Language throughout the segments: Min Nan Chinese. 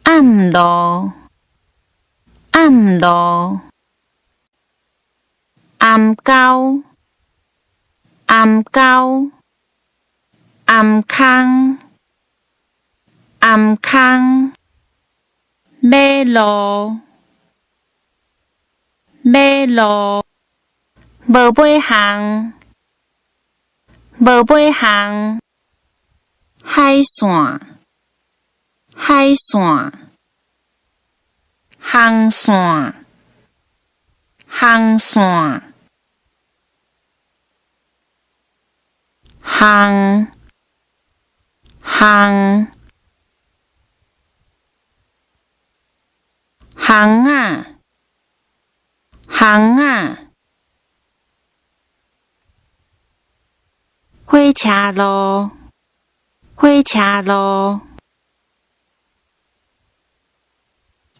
暗路，暗路，暗溝，暗溝，暗空，暗空，馬路，馬路，無尾項，無尾項，海線，海線，航線，航線，烘，烘，烘仔，烘仔，火車路，火車路，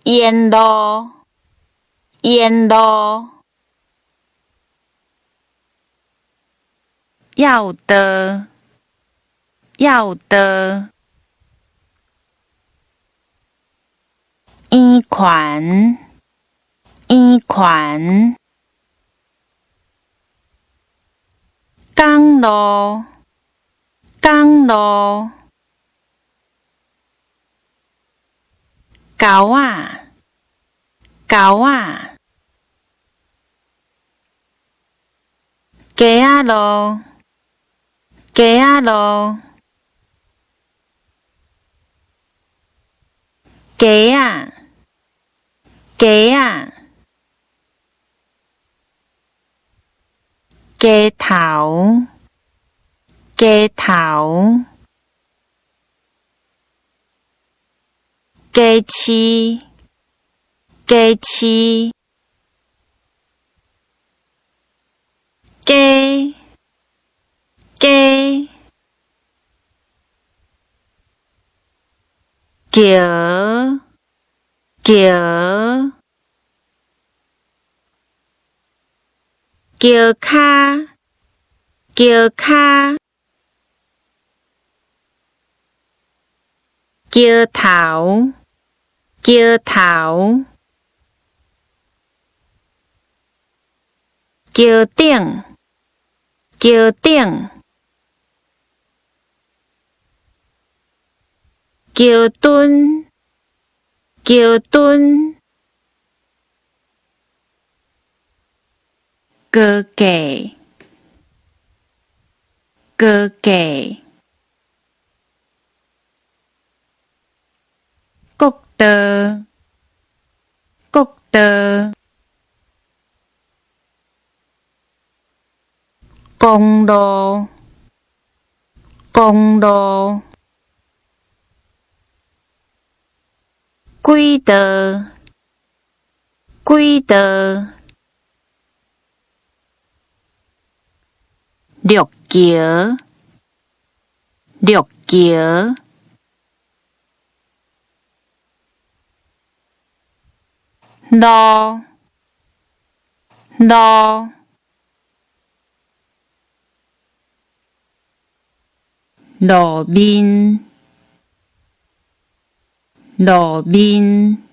沿路，沿路，要的，要的，圓環，圓環，港路，港路，猴仔，猴仔，街仔路，街仔路，雞仔，雞仔，雞頭，雞頭，雞翅，雞翅，雞，雞，橋，橋，橋跤，橋跤，橋頭，橋頭，橋頂，橋頂，橋墩，橋墩，高價，高價，國道，國道，公路，公路，軌道，軌道，陸橋，陸橋，路，路，路面，路面。